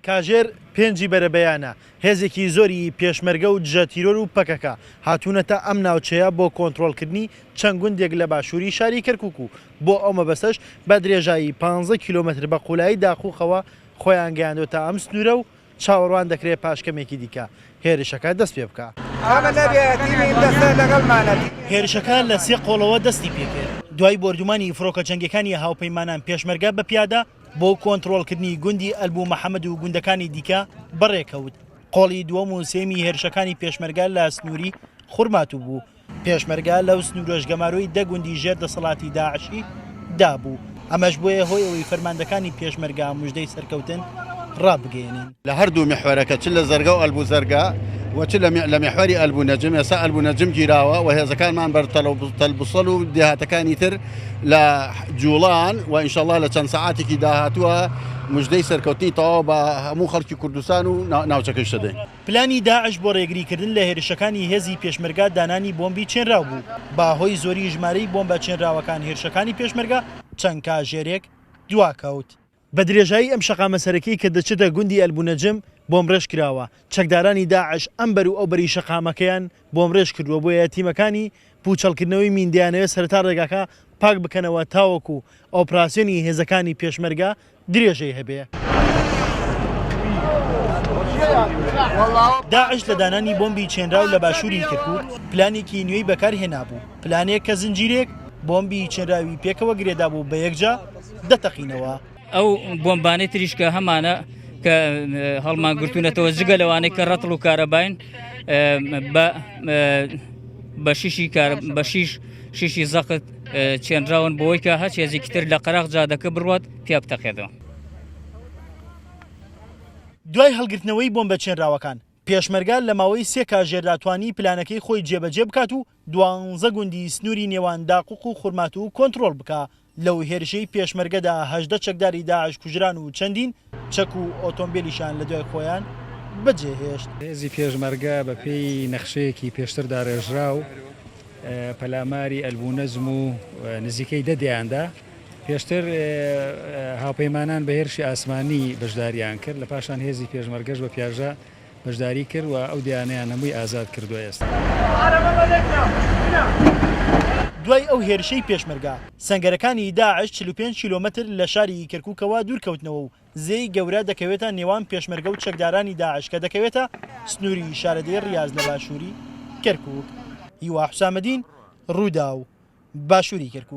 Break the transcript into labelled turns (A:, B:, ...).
A: کاژێر پێنجی بەرەبەیانە، هێزێکی زۆری پێشمەرگە و دژە تیرۆر و پەکەکە هاتوونەتە ئەم ناوچەیە بۆ کۆنترۆڵکردنی چەند گوندێک لە باشووری شاری کەرکووک و بۆ ئەو مەبەستەش بە درێژایی پانزە کیلۆمەتر بە قوولایی داقووقەوە خۆیان گەیاندۆتە ئەم سنوورە و چاوەڕوان دەکرێت پاش کەمێکی دیکە هێرشەکە دەست پێ بکا. هێرشەکە لە سێ قۆڵەوە دەستی پێکرد. دوای بۆردومانی فڕۆکە جەنگیەکانی هاوپەیمانان پێشمەرگە بە پیادە بۆ کۆنتڕۆڵکردنی گوندی ئەلبو محەمەد و گوندەکانی دیکە بەڕێکەوت. قۆڵی دووەم و سێیەمی هێرشەکانی پێشمەرگە لە سنووری خورماتوو بوو. پێشمەرگە لەو سنوورەش گەمارۆی دە گوندی ژێر دەسەڵاتی داعشی دابوو، ئەمەش بووە هۆی ئەوەی فەرماندەکانی پێشمەرگە مژدەی سەرکەوتن ڕابگەیەنن.
B: لە هەردوو میحوەرەکە چ لە زەرگە و ئەلبو زەرگە و چ لە میحوەری ئەلبو نەجم، ئێستا ئەلبو نەجم گیراوە و هێزەکانمان بەر تەلبوسەل و دێهاتەکانی تر لە جوڵان و ئینشەڵا لە چەند سەعاتێکی داهاتووە مژدەی سەرکەوتنی تەواو بە هەموو خەڵکی کوردستان و ناوچەکەیش دەدەین.
A: پلانی داعش بۆ ڕێگریکردن لە هێرشەکانی هێزی پێشمەرگە دانانی بۆمبی چێنراو بوو، بە هۆی زۆری ژمارەی بۆمبە چێنراوەکان هێرشەکانی پێشمەرگە چەند کاژێرێک دواکەوت. بە درێژایی ئەم شەقامە سەرەکیەی کە دەچێتە گوندی ئەلبونەجم بۆمڕێژ کراوە، چەکدارانی داعش ئەم بەر و ئەو بەری شەقامەکەیان بۆمڕێژ کردووە، بۆیە تیمەکانی پوچەڵکردنەوەی مین دەیانەوێت سەرەتا ڕێگاکە پاک بکەنەوە تاوەکو ئۆپراسیۆنی هێزەکانی پێشمەرگە درێژەی هەبێ. داعش لە دانانی بۆمبی چێنراو لە باشووری کەرکووک پلانێکی نوێی بەکار هێنابوو، پلانێک کە زنجیرەیەک بۆمبی چێنراوی پێکەوە گرێدابوو بە یەکجا دەتەقینەوە.
C: ئەو بۆمبانەی تریش کە هەمانە کە هەڵمان گرتوونەتەوە جگە لەوانەی کە ڕەتڵ و کارەباین بە بە شیشی کار بە شیش شیشی زەقت چێنراون بۆی کە هەچ هێزێکی تر لە قەراغ جادەکە بڕوات پیا بتەقێتەوە.
A: دوای هەڵگرتنەوەی بۆمبە چێنراوەکان، پێشمەرگە لە ماوەی سێ کاژێردا توانی پلانەکەی خۆی جێبەجێ بکات و دوانزە گوندی سنووری نێوان داقوق و خورماتوو کۆنترۆڵ بکا. لەو هێرشەی پێشمەرگەدا 18 چەکداری داعش کوژران و چەندین چەک و ئۆتۆمبێلیشیان لە دوای خۆیان بەجێهێشت.
D: هێزی پێشمەرگە بەپێی نەخشەیەکی پێشتر داڕێژراو پەلاماری ئەلبونەجم و نزیکەی دە دێیان دا. پێشتر هاوپەیمانان بە هێرشی ئاسمانی بەشداریان کرد، لە پاشان هێزی پێشمەرگەش بە پیاژە بەشداری کرد و ئەو دێیانەیان هەمووی ئازاد کردووە ئێستا.
A: دوای ئەو هێرشەی پێشمەرگە، سەنگەرەکانی داعش 45 کیلۆمەتر لە شاری کەرکوکەوە دوورکەوتنەوە و زێی گەورە دەکەوێتە نێوان پێشمەرگە و چەکدارانی داعش کە دەکەوێتە سنووری شارەدێی ڕیاز لە باشووری کەرکوک. هیوا حوسامەدین، رووداو، باشووری کەرکوک.